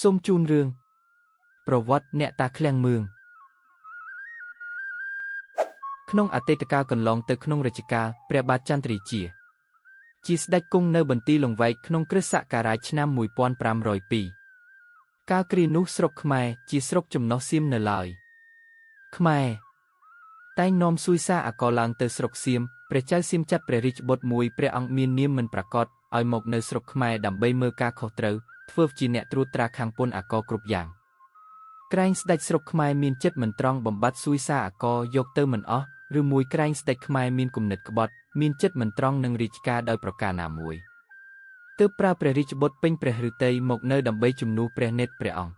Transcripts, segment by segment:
សូមជូនរឿងប្រវត្តិអ្នកតាឃ្លាំងមឿងក្នុងអតីតកាលកន្លងទៅក្នុងរជ្ជកាលព្រះបាទចន្ទ្រាជាជាស្ដេចគង់នៅបន្ទាយលង្វែកក្នុងគ្រិស្តសករាជឆ្នាំ1502កាលគ្រានោះស្រុកខ្មែរជាស្រុកចំណុះសៀមនៅឡើយខ្មែរតែងនាំស៊ុយសាអាករឡើងទៅស្រុកសៀមព្រះចៅសៀមចាត់ព្រះរាជបុត្រមួយព្រះអង្គមាននាមមិនប្រាកដឲ្យមកនៅស្រុកខ្មែរដើម្បីមើលការខុសត្រូវធ្វើជាអ្នកត្រួតត្រាខាងពន្ធអាករគ្រប់យ៉ាងក្រែងស្ដេចស្រុកខ្មែរមានចិត្តមិនត្រង់បំបត្តិស៊ុយសាអាករយកទៅមិនអស់ឬមួយក្រែងស្ដេចខ្មែរមានគំនិតក្បត់មានចិត្តមិនត្រង់នឹងរាជការដោយប្រការណាមួយទើបប្រើព្រះរាជបុត្រពេញព្រះឫទ័យមកនៅដើម្បីជំនួសព្រះនេត្រព្រះអង្គ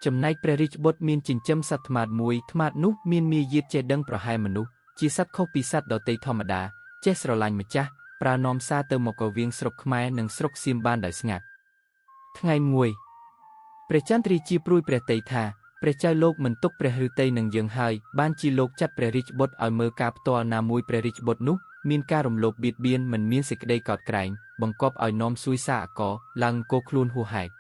ចំណែកព្រះរាជបុត្រមានចិញ្ចឹមសត្វត្មាតមួយត្មាតនោះមានមាយាទចេះដឹងប្រហែលមនុស្សជាសត្វខុសពីសត្វដទៃធម្មតាចេះស្រឡាញ់ម្ចាស់ប្រើនាំសារទៅមករវាងស្រុកខ្មែរនិងស្រុកសៀមបានដោយស្ងាត់ថ្ងៃមួយព្រះចន្ទ្រាជាព្រួយព្រះទ័យថាព្រះចៅលោកមិនទុកព្រះឫទ័យនឹងយើងហើយបានជាលោកចាត់ព្រះរាជបុត្រឲ្យមើលការផ្ទាល់ណាមួយព្រះរាជបុត្រនោះមានការរំលោភបៀតបៀនមិនមានសេចក្តីកោតក្រែងបង្គាប់ឲ្យនាំស៊ុយសាអាករឡើងគោខ្លួនហួសហេតុ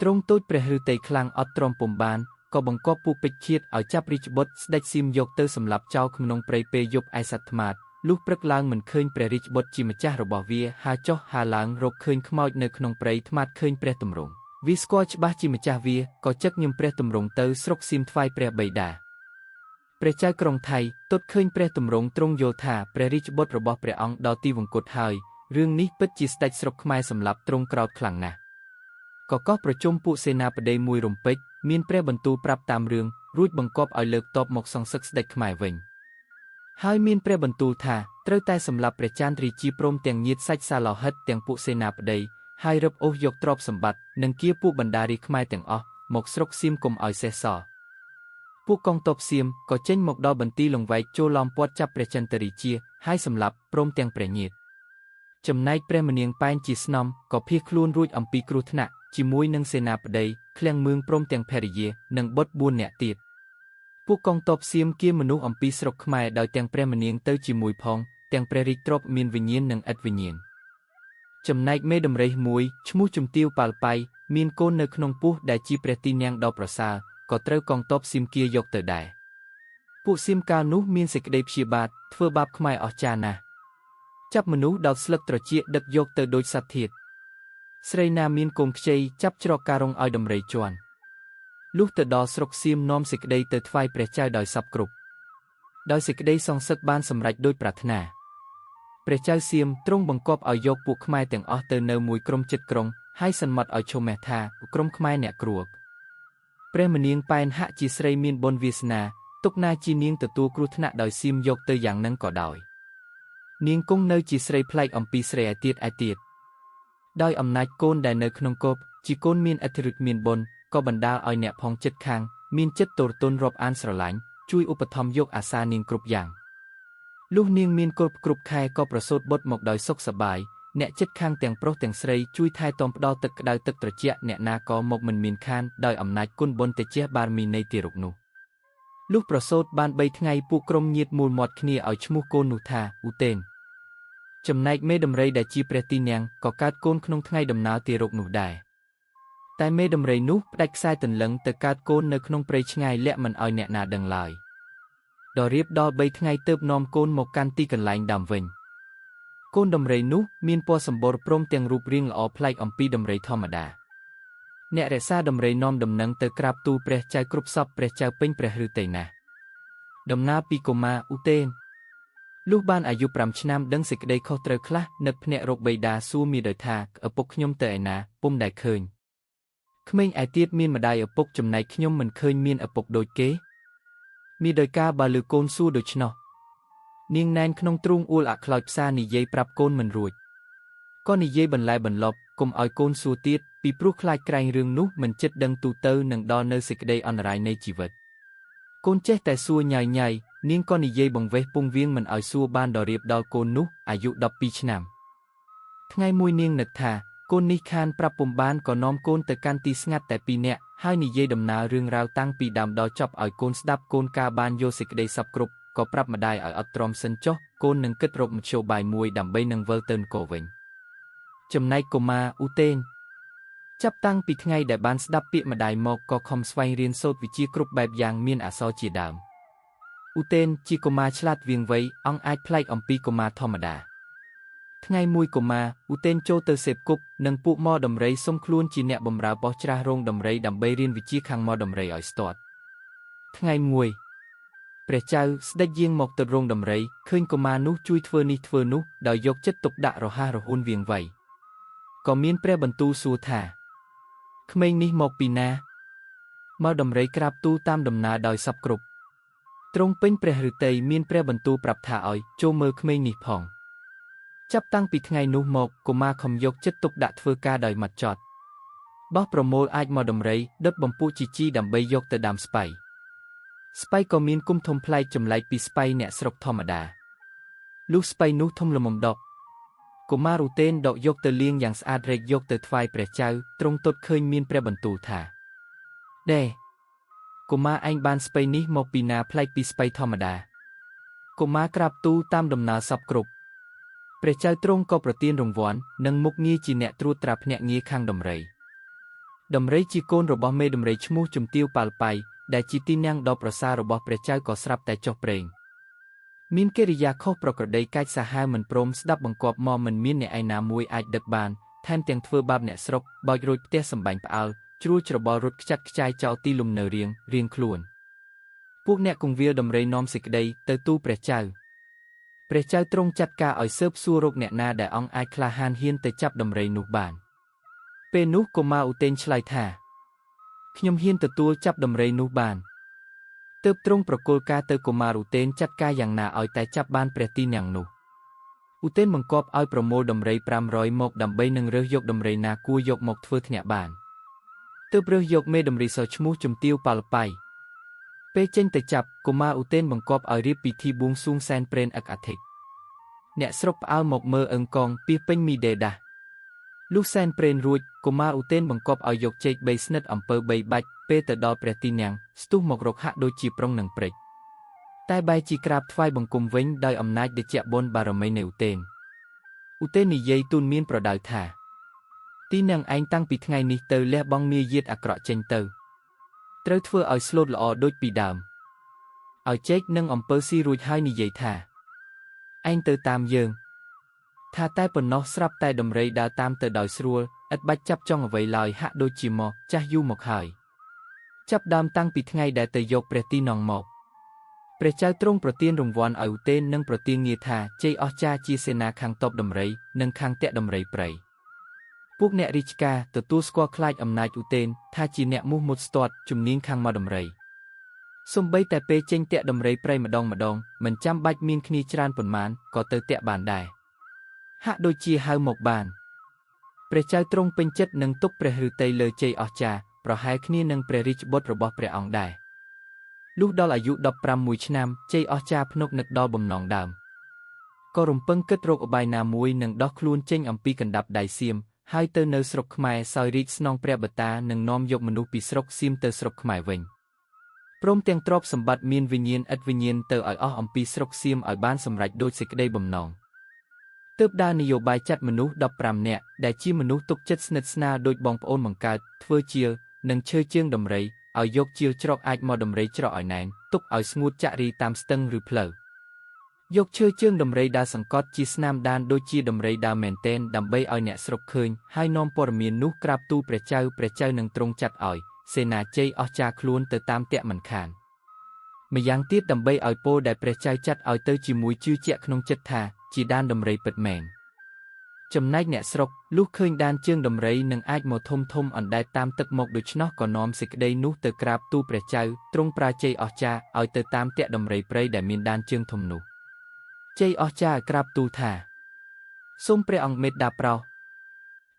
ទ្រង់ទូចព្រះឫទ័យខ្លាំងអត់ទ្រាំពុំបានក៏បង្គាប់ពួកពេជ្ឈឃាតឲ្យចាប់រាជបុត្រស្ដេចសៀមយកទៅសម្លាប់ចោលក្នុងព្រៃពេលយប់ឯសត្វត្មាតលុះព្រឹកឡើងមិនឃើញព្រះរាជបុត្រជាម្ចាស់របស់វាហើចុះហើឡើងរកឃើញខ្មោចនៅក្នុងព្រៃត្មាតឃើញព្រះទម្រង់វាស្គាល់ច្បាស់ជាម្ចាស់វាក៏ចឹកញឹមព្រះទម្រង់ទៅស្រុកសៀមថ្វាយព្រះបិតាព្រះចៅក្រុងថៃទតឃើញព្រះទម្រង់ទ្រង់យល់ថាព្រះរាជបុត្ររបស់ព្រះអង្គដល់ទីវង្គតហើយរឿងនេះពិតជាស្ដេចស្រុកខ្មែរសម្លាប់ទ្រង់ក្រោធខ្លាំងណាស់ក៏កោះប្រជុំពួកសេនាបតីមួយរំពេចមានព្រះបន្ទូលប្រាប់តាមរឿងរួចបង្គាប់ឲ្យលើកទ័ពមកសងសឹកស្ដេចខ្មែរវិញហើយមានព្រះបន្ទូលថាត្រូវតែសម្លាប់ព្រះចន្ទ្រាជាព្រមទាំងញាតិសាច់សាលោហិតទាំងពួកសេនាបតីហើយរឹបអូសយកទ្រព្យសម្បត្តិនិងគៀពួកបណ្ដារាជខ្មែរទាំងអស់មកស្រុកសៀមកុំឲ្យសេះសល់ពួកកងទ័ពសៀមក៏ចេញមកដល់បន្ទាយលង្វែកចូលឡោមព័ទ្ធចាប់ព្រះចន្ទ្រាជាហើយសម្លាប់ព្រមទាំងព្រះញាតិចំណែកព្រះមនាងប៉ែនជាស្នំក៏ភៀសខ្លួនរួចអំពីគ្រោះថ្នាក់ជាមួយនឹងសេនាបតីឃ្លាំងមឿងព្រមទាំងភរិយានិងបុត្រ4នាក់ទៀតពួកកងទ័ពសៀមគៀមនុស្សអំពីស្រុកខ្មែរដោយទាំងព្រះមនាងទៅជាមួយផងទាំងព្រះរាជទ្រព្យមានវិញ្ញាណនិងឥតវិញ្ញាណចំណែកមេដំរីមួយឈ្មោះជំទាវប៉ាល់ប៉ៃមានកូននៅក្នុងពោះដែលជាព្រះទីនាំងដ៏ប្រសើរក៏ត្រូវកងទ័ពសៀមគៀយកទៅដែរពួកសៀមកាលនោះមានសេចក្តីព្យាបាទធ្វើបាបខ្មែរអស្ចារ្យណាស់ចាប់មនុស្សដោតស្លឹកត្រចៀកដឹកយកទៅដូចសត្វធាតុស្រីណាមានកូនខ្ចីចាប់ច្រកការងឲ្យដំរីជន់លុះទៅដល់ស្រុកសៀមនាំសេចក្តីទៅថ្វាយព្រះចៅដោយសពគ្រប់ដោយសេចក្តីសងសឹកបានសម្រេចដោយប្រាថ្នាព្រះចៅសៀមទ្រង់បង្គាប់ឲ្យយកពួកខ្មែរទាំងអស់ទៅនៅមួយក្រុមចិត្តក្រុងហើយសន្មត់ឲ្យឈ្មោះថាក្រុមខ្មែរអ្នកគ្រួព្រះមនាងប៉ែនហាក់ជាស្រីមានបុណ្យវាសនាទុកណាជានាងទទួលគ្រោះថ្នាក់ដោយសៀមយកទៅយ៉ាងនឹងក៏ដោយនាងគង់នៅជាស្រីប្លែកអំពីស្រីឯទៀតឯទៀតដោយអំណាចកូនដែលនៅក្នុងគប់ជាកូនមានឥទ្ធិឫទ្ធិមានបុណ្យក៏បណ្ដាលឲ្យអ្នកផងចិត្តខាងមានចិត្តទរទន់រាប់អានស្រឡាញ់ជួយឧបត្ថម្ភយកអាសានាងគ្រប់យ៉ាងលុះនាងមានគ្រប់គ្រប់ខែក៏ប្រសូតបុត្រមកដោយសុខសប្បាយអ្នកចិត្តខាងទាំងប្រុសទាំងស្រីជួយថែទាំផ្ដល់ទឹកក្តៅទឹកត្រជាក់អ្នកណាក៏មកមិនមានខានដោយអំណាចគុណបុណ្យតិចបារមីនៃទារកនោះលុះប្រសូតបាន3ថ្ងៃពួកក្រុមញាតិមូលមាត់គ្នាឲ្យឈ្មោះកូននោះថាឧតេនចំណែកមេដំរីដែលជាព្រះទីនាំងក៏កើតកូនក្នុងថ្ងៃដំណើរទារកនោះដែរតែមេដំរីនោះផ្ដាច់ខ្សែទន្លឹងទៅកើតកូននៅក្នុងព្រៃឆ្ងាយលាក់មិនឲ្យអ្នកណាដឹងឡើយដល់រៀបដល់3ថ្ងៃទើបនាំកូនមកកាន់ទីកន្លែងដើមវិញកូនដំរីនោះមានពណ៌សម្បុរព្រមទាំងរូបរាងល្អប្លែកអំពីដំរីធម្មតាអ្នករក្សាដំរីនាំដំណឹងទៅក្រាបទូលព្រះចៅគ្រប់សពព្រះចៅពេញព្រះឫទ័យណាស់ដំណើរពីកុមារឧតេនលុះបានអាយុ5ឆ្នាំដឹងសេចក្តីខុសត្រូវខ្លះនឹកភ្នាក់រកបិតាសួរមានដោយថាឪពុកខ្ញុំទៅឯណាពុំដែលឃើញក្មេងឯទៀតមានម្ដាយឪពុកចំណែកខ្ញុំមិនឃើញមានឪពុកដូចគេមានដោយការបើលើកូនសួរដូច្នោះនាងណែនក្នុងទ្រូងអួលអាក់ខ្លោចផ្សារនិយាយប្រាប់កូនមិនរួចក៏និយាយបន្លែបន្លប់កុំឲ្យកូនសួរទៀតពីព្រោះខ្លាចក្រែងរឿងនោះមិនចិត្តដឹងទូទៅនឹងដល់នៅសេចក្តីអន្តរាយនៃជីវិតកូនចេះតែសួរញ៉ៃញ៉ៃនាងក៏និយាយបង្វេសពងវៀងមិនឲ្យសួរបានដល់រៀបដល់កូននោះអាយុ12ឆ្នាំថ្ងៃមួយនាងនឹកថាកូននេះខានប្រាប់ពុំបានក៏នាំកូនទៅកាន់ទីស្ងាត់តែ2នាក់ហើយនិយាយដំណើររឿងរ៉ាវតាំងពីដើមដល់ចប់ឲ្យកូនស្ដាប់កូនកាបានយកសេចក្តីសពគ្រប់ក៏ប្រាប់ម្ដាយឲ្យអត់ទ្រាំសិនចុះកូននឹងគិតរកមធ្យោបាយមួយដើម្បីនឹងវិលទៅនគរវិញចំណែកកុមារឧតេន ចាប់តាំងពីថ្ងៃដែលបានស្ដាប់ពាក្យម្ដាយមកក៏ខំស្វែងរៀនសូត្រវិជ្ជាគ្រប់បែបយ៉ាងមានអក្សរជាដើមឧទេនជាកុមារឆ្លាតវាងវៃអង្គអាចប្លែកអំពីកុមារធម្មតាថ្ងៃមួយកុមារឧទេនចូលទៅសេពគប់និងពួកម៉ដំរីសុំខ្លួនជាអ្នកបម្រើបោះច្រាស់រោងដំរីដើម្បីរៀនវិជ្ជាខាងម៉ដំរីឲ្យស្ទាត់ថ្ងៃមួយព្រះចៅស្ដេចយាងមកទៅរោងដំរីឃើញកុមារនោះជួយធ្វើនេះធ្វើនោះដោយយកចិត្តទុកដាក់រហ័សរហួនវាងវៃក៏មានព្រះបន្ទូលសួរថាក្មេងនេះមកពីណាមកដំរីក្រាបទូលតាមដំណើរដោយសពគ្រប់ទ្រង់ពេញព្រះឫទ័យមានព្រះបន្ទូលប្រាប់ថាឲ្យចូលមើលក្មេងនេះផងចាប់តាំងពីថ្ងៃនោះមកកុមារខំយកចិត្តទុកដាក់ធ្វើការដោយម៉ត់ចត់បោះប្រមូលអាចមកដំរីដុតបំពក់ជីជីដើម្បីយកទៅដាំស្បៃស្បៃក៏មានគុំធំប្លែកចម្លែកពីស្បៃអ្នកស្រុកធម្មតាលុះស្បៃនោះធំល្មមដកកុមារឧទេនដកយកទៅលាងយ៉ាងស្អាតរែកយកទៅថ្វាយព្រះចៅទ្រង់ទតឃើញមានព្រះបន្ទូលថាដេកុមារឯងបានស្បៃនេះមកពីណាប្លែកពីស្បៃធម្មតាកុមារក្រាបទូលតាមដំណើរសពគ្រប់ព្រះចៅទ្រង់ក៏ប្រទានរង្វាន់និងមុខងារជាអ្នកត្រួតត្រាភ្នាក់ងារខាងដំរីដំរីជាកូនរបស់មេដំរីឈ្មោះជំទាវប៉ាល់ប៉ៃដែលជាទីនាំងដ៏ប្រសើររបស់ព្រះចៅក៏ស្រាប់តែចុះព្រេងមានកិរិយាខុសប្រក្រតីកាចសាហាវមិនព្រមស្ដាប់បង្គាប់មកមិនមានអ្នកឯណាមួយអាចដឹកបានថែមទាំងធ្វើបាបអ្នកស្រុកបោចរួចផ្ទះសម្បែងផ្អើលជ្រួលច្របល់រត់ខ្ចាត់ខ្ចាយចោលទីលំនៅរៀងរៀងខ្លួនពួកអ្នកគង្វាលដំរីនាំសេចក្តីទៅទូលព្រះចៅព្រះចៅទ្រង់ចាត់ការឲ្យស៊ើបសួររកអ្នកណាដែលអង្គអាចក្លាហានហ៊ានទៅចាប់ដំរីនោះបានពេលនោះកុមារឧទេនឆ្លើយថាខ្ញុំហ៊ានទទួលចាប់ដំរីនោះបានទើបទ្រង់ប្រគល់ការទៅកុមារឧទេនចាត់ការយ៉ាងណាឲ្យតែចាប់បានព្រះទីនាំងនោះឧទេនបង្គាប់ឲ្យប្រមូលដំរី500មកដើម្បីនឹងរើសយកដំរីណាគួរយកមកធ្វើធ្នាក់បានទើបរើសយកមេដំរីសឈ្មោះជំទាវប៉ាល់ប៉ៃពេលចេញទៅចាប់កុមារឧទេនបង្គាប់ឲ្យរៀបពិធីបួងសួងសែនព្រេនអឹកអាធិកអ្នកស្រុកផ្អើលមកមើលអឹងកងពីពេញមីដេដាស់លុះសែនព្រេនរួចកុមារឧទេនបង្គាប់ឲ្យយកចេក3ស្និតអំពៅ3បាច់ពេលទៅដល់ព្រះទីនាំងស្ទុះមករកហាក់ដូចជាប្រុងនឹងព្រិចតែបែរជាក្រាបថ្វាយបង្គំវិញដោយអំណាចដេជបុណ្យបារមីនៃឧទេនឧទេននិយាយទូនមានប្រដៅថាទីនាំងឯងតាំងពីថ្ងៃនេះទៅលះបង់មាយាទអាក្រក់ចេញទៅត្រូវធ្វើឲ្យស្លូតល្អដូចពីដើមឲ្យចេកនិងអំពើស៊ីរួចហើយនិយាយថាឯងទៅតាមយើងថាតែប៉ុណ្ណោះស្រាប់តែដំរីដើរតាមទៅដោយស្រួលឥតបាច់ចាប់ចង់អ្វីឡើយហាក់ដូចជាមកចាស់យូរមកហើយចាប់ដើមតាំងពីថ្ងៃដែលទៅយកព្រះទីនងមកព្រះចៅទ្រង់ប្រទានរង្វាន់ឲ្យឧទេននិងប្រទានងារថាជ័យអស្ចារ្យជាសេនាខាងតបដំរីនិងខាងតាក់ដំរីព្រៃពួកអ្នករាជការទទួលស្គាល់ខ្លាចអំណាចឧទេនថាជាអ្នកមោះមុតស្ទាត់ជំនាញខាងមកដំរីសូម្បីតែពេលចេញតាក់ដំរីព្រៃម្ដងម្ដងមិនចាំបាច់មានគ្នាច្រើនប៉ុន្មានក៏ទៅតាក់បានដែរហាក់ដូចជាហៅមកបានព្រះចៅទ្រង់ពេញចិត្តនឹងទុកព្រះឫទ័យលើជ័យអស្ចារ្យប្រហែលគ្នានឹងព្រះរាជបុត្ររបស់ព្រះអង្គដែរលុះដល់អាយុ15ឆ្នាំជ័យអស្ចារ្យភ្នុកនឹកដល់បំណងដើមក៏រំពឹងគិតរកឧបាយណាមួយនឹងដោះខ្លួនចេញអំពីកណ្ដាប់ដៃសៀមហើយទៅនៅស្រុកខ្មែរសោយរាជស្នងព្រះបតានិងនាំយកមនុស្សពីស្រុកសៀមទៅស្រុកខ្មែរវិញព្រមទាំងទ្រព្យសម្បត្តិមានវិញ្ញាណឥតវិញ្ញាណទៅឲ្យអស់អំពីស្រុកសៀមឲ្យបានសម្រេចដូចសេចក្តីបំណងទើបដើរនយោបាយចាត់មនុស្ស15នាក់ដែលជាមនុស្សទុកចិត្តស្និទ្ធស្នាលដូចបងប្អូនបង្កើតធ្វើជាលនិងឈើជើងដំរីឲ្យយកជាលច្រកអាចមកដំរីច្រកឲ្យណែនទុកឲ្យស្ងួតចាក់រីតាមស្ទឹងឬផ្លូវយកឈើជើងដំរីដើរសង្កត់ជាស្នាមដានដូចជាដំរីដើរមែនទែនដើម្បីឲ្យអ្នកស្រុកឃើញហើយនាំព័ត៌មាននោះក្រាបទូលព្រះចៅព្រះចៅនឹងទ្រង់ចាត់ឲ្យសេនាជ័យអស្ចារ្យខ្លួនទៅតាមតាក់មិនខានម្យ៉ាងទៀតដើម្បីឲ្យពលដែលព្រះចៅចាត់ឲ្យទៅជាមួយជឿជាក់ក្នុងចិត្តថាជាដានដំរីពិតមែនចំណែកអ្នកស្រុកលុះឃើញដានជើងដំរីនឹងអាចមកធំធំអណ្ដែតតាមទឹកមកដូច្នោះក៏នាំសេចក្តីនោះទៅក្រាបទូលព្រះចៅទ្រង់ប្រាជ័យអស្ចារ្យឲ្យទៅតាមតាក់ដំរីព្រៃដែលមានដានជើងធំនោះជ័យអស្ចារ្យក្រាបទូលថាសូមព្រះអង្គមេត្តាប្រោស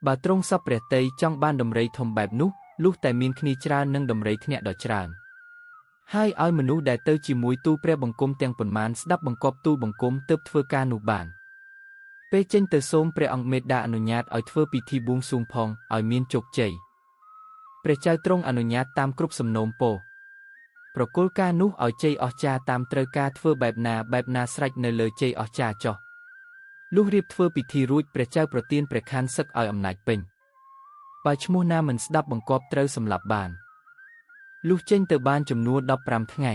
បើទ្រង់សពព្រះទ័យចង់បានដំរីធំបែបនោះលុះតែមានគ្នាច្រើននិងដំរីធ្នាក់ដ៏ច្រើនហើយឲ្យមនុស្សដែលទៅជាមួយទូលព្រះបង្គំទាំងប៉ុន្មានស្ដាប់បង្គាប់ទូលបង្គំទើបធ្វើការនោះបានពេលចេញទៅសូមព្រះអង្គមេត្តាអនុញ្ញាតឲ្យធ្វើពិធីបួងសួងផងឲ្យមានជោគជ័យព្រះចៅទ្រង់អនុញ្ញាតតាមគ្រប់សំណូមពរប្រគល់ការនោះឲ្យជ័យអស្ចារ្យតាមត្រូវការធ្វើបែបណាបែបណាស្រេចនៅលើជ័យអស្ចារ្យចុះ លុះរៀបធ្វើពិធីរួចព្រះចៅប្រទានព្រះខ័នសឹកឲ្យអំណាចពេញ បើឈ្មោះណាមិនស្ដាប់បង្គាប់ត្រូវសម្លាប់បានលុះចេញទៅបានចំនួន15ថ្ងៃ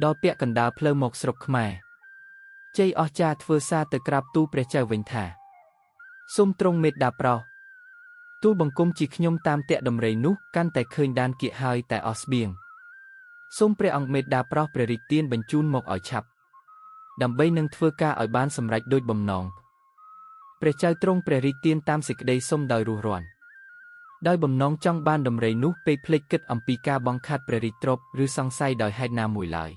ដល់ពាក់កណ្ដាលផ្លូវមកស្រុកខ្មែរជ័យអស្ចារ្យធ្វើសារទៅក្រាបទូលព្រះចៅវិញថាសូមទ្រង់មេត្តាប្រោសទូលបង្គំជាខ្ញុំតាមតាក់ដំរីនោះកាន់តែឃើញដានគៀកហើយតែអស់ស្បៀងសូមព្រះអង្គមេត្តាប្រោសព្រះរាជទានបញ្ជូនមកឲ្យឆាប់ដើម្បីនឹងធ្វើការឲ្យបានសម្រេចដូចបំណងព្រះចៅទ្រង់ព្រះរាជទានតាមសេចក្តីសុំដោយរស់រាន់ដោយបំណងចង់បានដំរីនោះពេកភ្លេចគិតអំពីការបង់ខាត់ព្រះរាជទ្រព្យឬសង្ស័យដោយហេតុណាមួយឡើយ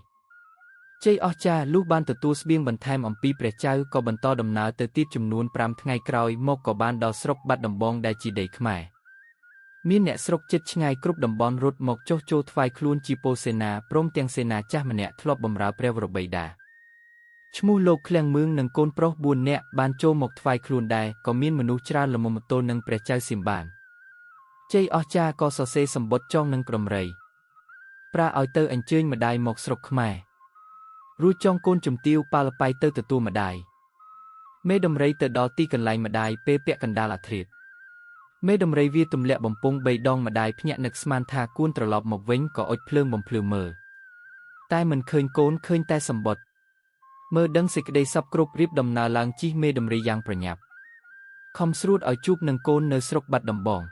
ជ័យអស្ចារ្យលុះបានទទួលស្បៀងបន្ថែមអំពីព្រះចៅក៏បន្តដំណើរទៅទៀតចំនួន5ថ្ងៃក្រោយមកក៏បានដល់ស្រុកបាត់ដំបងដែលជាដីខ្មែរមានអ្នកស្រុកជិតឆ្ងាយគ្រប់តំបន់រត់មកចុះចូលថ្វាយខ្លួនជាពលសេនាព្រមទាំងសេនាចាស់ម្នាក់ធ្លាប់បម្រើព្រះវរបិតាឈ្មោះលោកឃ្លាំងមឿងនិងកូនប្រុស4នាក់បានចូលមកថ្វាយខ្លួនដែរក៏មានមនុស្សច្រើនល្មមទល់នឹងព្រះចៅសៀមបានជ័យអស្ចារ្យក៏សរសេរសម្បត្តិចងនឹងក្រមរីប្រាឲ្យទៅអញ្ជើញម្ដាយមកស្រុកខ្មែររួចចងកូនជំទាវប៉ាលបៃទៅទទួលម្ដាយមេដំរីទៅដល់ទីកន្លែងម្ដាយពេលពាក់កណ្ដាលអាធ្រាត្រមេដំរីវាទម្លាក់បំពង់3ដងម្ដាយភ្ញាក់នឹកស្មានថាគួនត្រឡប់មកវិញក៏អុជភ្លើងបំភ្លឺមើលតែមិនឃើញកូនឃើញតែសម្បត្តិមើលដឹងសេចក្តីសពគ្រប់រៀបដំណើរឡើងជិះមេដំរីយ៉ាងប្រញាប់ខំស្រួតឲ្យជួបនឹងកូននៅស្រុកបាត់ដំបង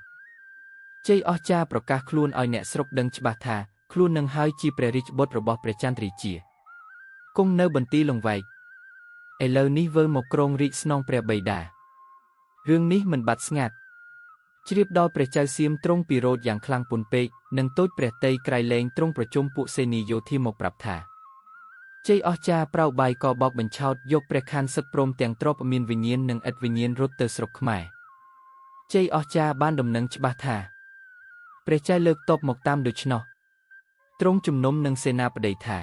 ជ័យអស្ចារ្យប្រកាសខ្លួនឲ្យអ្នកស្រុកដឹងច្បាស់ថាខ្លួននឹងហើយជាព្រះរាជបុត្ររបស់ព្រះចន្ទរាជាគង់នៅបន្ទាយលង្វែកឥឡូវនេះវិលមកគ្រងរាជស្នងព្រះបិតារឿងនេះមិនបាត់ស្ងាត់ជ្រាបដល់ព្រះចៅសៀមទ្រង់ពិរោធយ៉ាងខ្លាំងពន់ពេកនិងតូចព្រះតីក្រៃលែងទ្រង់ប្រជុំពួកសេនីយោធាមកប្រាប់ថាជ័យអស្ចារ្យប្រៅបាយក៏បោកបញ្ឆោតយកព្រះខ័នសឹកព្រមទាំងទ្រព្យមានវិញ្ញាណនិងឥតវិញ្ញាណរត់ទៅស្រុកខ្មែរជ័យអស្ចារ្យបានដំណឹងច្បាស់ថាព្រះចៅលើកតបមកតាមដូច្នោះទ្រង់ជំនុំនឹងសេនាបតីថា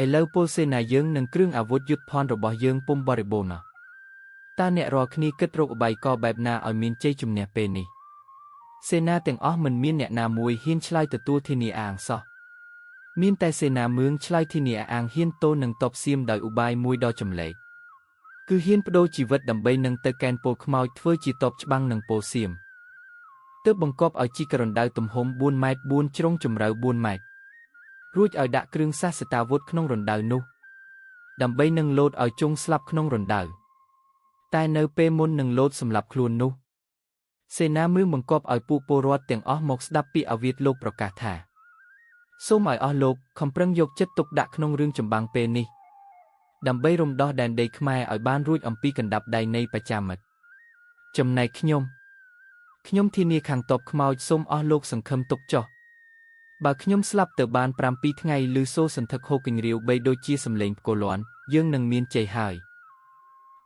ឥឡូវពលសេនាយើងនឹងគ្រឿងអាវុធយុទ្ធភ័ណ្ឌរបស់យើងពុំបរិបូរណ៍ណាស់តើអ្នករាល់គ្នាគិតរកឧបាយកបែបណាឲ្យមានជ័យជំនះពេលនេះសេនាទាំងអស់មិនមានអ្នកណាមួយហ៊ានឆ្លើយទទួលធានាអាងសោះមានតែសេនាមឿងឆ្លើយធានាអាងហ៊ានទល់នឹងតបសៀមដោយឧបាយមួយដ៏ចម្លែកគឺហ៊ានបដូរជីវិតដើម្បីនឹងទៅកែនពលខ្មោចធ្វើជាតបច្បាំងនឹងពលសៀមទើបបង្គាប់ឲ្យជីករណ្ដៅទំហំ4ម៉ែត្រ4ជ្រុងជម្រៅ4ម៉ែត្ររួចឲ្យដាក់គ្រឿងសាស្តាវុធក្នុងរណ្ដៅនោះដើម្បីនឹងលោតឲ្យជង់ស្លាប់ក្នុងរណ្ដៅតែនៅពេលមុននឹងលោតសម្លាប់ខ្លួននោះសេនាមឿងបង្គាប់ឲ្យពួកពលរដ្ឋទាំងអស់មកស្ដាប់ពីអាវាតលោកប្រកាសថាសូមឲ្យអស់លោកខំប្រឹងយកចិត្តទុកដាក់ក្នុងរឿងចម្បាំងពេលនេះដើម្បីរំដោះដែនដីខ្មែរឲ្យបានរួចអំពីកណ្ដាប់ដៃនៃបច្ចាមិត្តចំណែកខ្ញុំធានាខាងតបខ្មោចសូមអស់លោកសង្ឃឹមទុកចុះបើខ្ញុំស្លាប់ទៅបាន7ថ្ងៃឬសូសន្ធឹកហូកញ្រាវបីដូចជាសំឡេងផ្គរលាន់យើងនឹងមានជ័យហើយ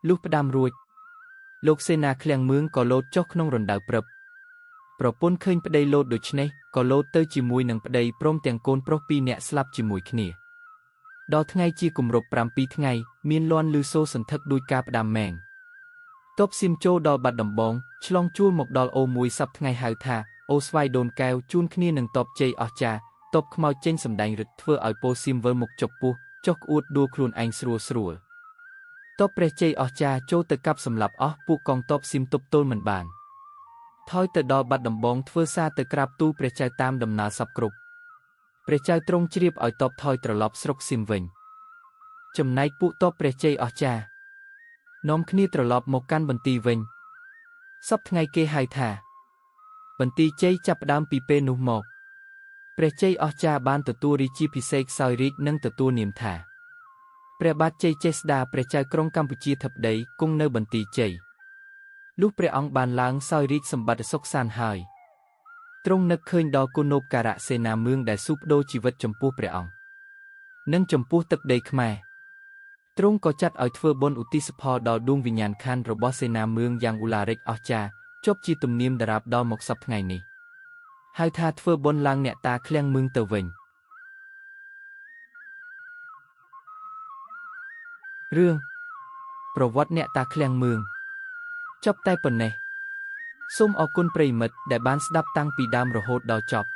លុះផ្ដាំរួចលោកសេនាឃ្លាំងមឿងក៏លោតចុះក្នុងរណ្ដៅព្រឹបប្រពន្ធឃើញប្តីលោតដូច្នេះក៏លោតទៅជាមួយនឹងប្តីព្រមទាំងកូនប្រុស2នាក់ស្លាប់ជាមួយគ្នាដល់ថ្ងៃជាគម្រប់7ថ្ងៃមានលាន់ឮសូរសន្ធឹកដូចការផ្ដាំមែងទបសៀមចូលដល់បាត់ដំបងឆ្លងជួលមកដល់អូមួយសប្តាហ៍ថ្ងៃហៅថាអូស្វាយដូនកែវជូនគ្នានឹងតបជ័យអស្ចារ្យតបខ្មោចចេញសម្ដែងរឹតធ្វើឲ្យពលសៀមវិលមុខចុកពោះចុះក្អួតដួលខ្លួនឯងស្រួលស្រួលតបព្រះជ័យអស្ចារ្យចូលទៅកាប់សម្លាប់អស់ពួកកងទ័ពសៀមទប់ទល់មិនបានថយទៅដល់បាត់ដំបងធ្វើសារទៅក្រាបទូលព្រះចៅតាមដំណើរសពគ្រប់ព្រះចៅទ្រង់ជ្រាបឲ្យតបថយត្រឡប់ស្រុកសៀមវិញចំណែកពួកតបព្រះជ័យអស្ចារ្យនាំគ្នាត្រឡប់មកកាន់បន្ទាយវិញសប្តាហ៍ថ្ងៃគេហៅថាបន្ទាយជ័យចាប់ផ្ដើមពីពេលនោះមកព្រះជ័យអស្ចារ្យបានទទួលរាជាភិសេកសោយរាជនិងទទួលនាមថាព្រះបាទជ័យចេស្តាព្រះចៅក្រុងកម្ពុជាធិបតីគង់នៅបន្ទាយជ័យលុះព្រះអង្គបានឡើងសោយរាជសម្បត្តិសុខសាន្តហើយទ្រង់នឹកឃើញដល់គុណូបការៈសេនាមឿងដែលស៊ូប្ដូរជីវិតចំពោះព្រះអង្គនិងចំពោះទឹកដីខ្មែរទ្រង់ក៏ចាត់ឲ្យធ្វើបុណ្យឧទ្ទិសផលដល់ដួងវិញ្ញាណក្ខន្ធរបស់សេនាមឿងយ៉ាងឧឡារិកអស្ចារ្យជាប់ជាទំនៀមដរាបដល់មកសប្តាហ៍ថ្ងៃនេះហៅថាធ្វើបុណ្យឡើងអ្នកតាឃ្លាំងមឿងទៅវិញរឿងប្រវត្តិអ្នកតាឃ្លាំងមឿងចប់តែប៉ុណ្ណេះសូមអរគុណប្រិយមិត្តដែលបានស្ដាប់តាំងពីដើមរហូតដល់ចប់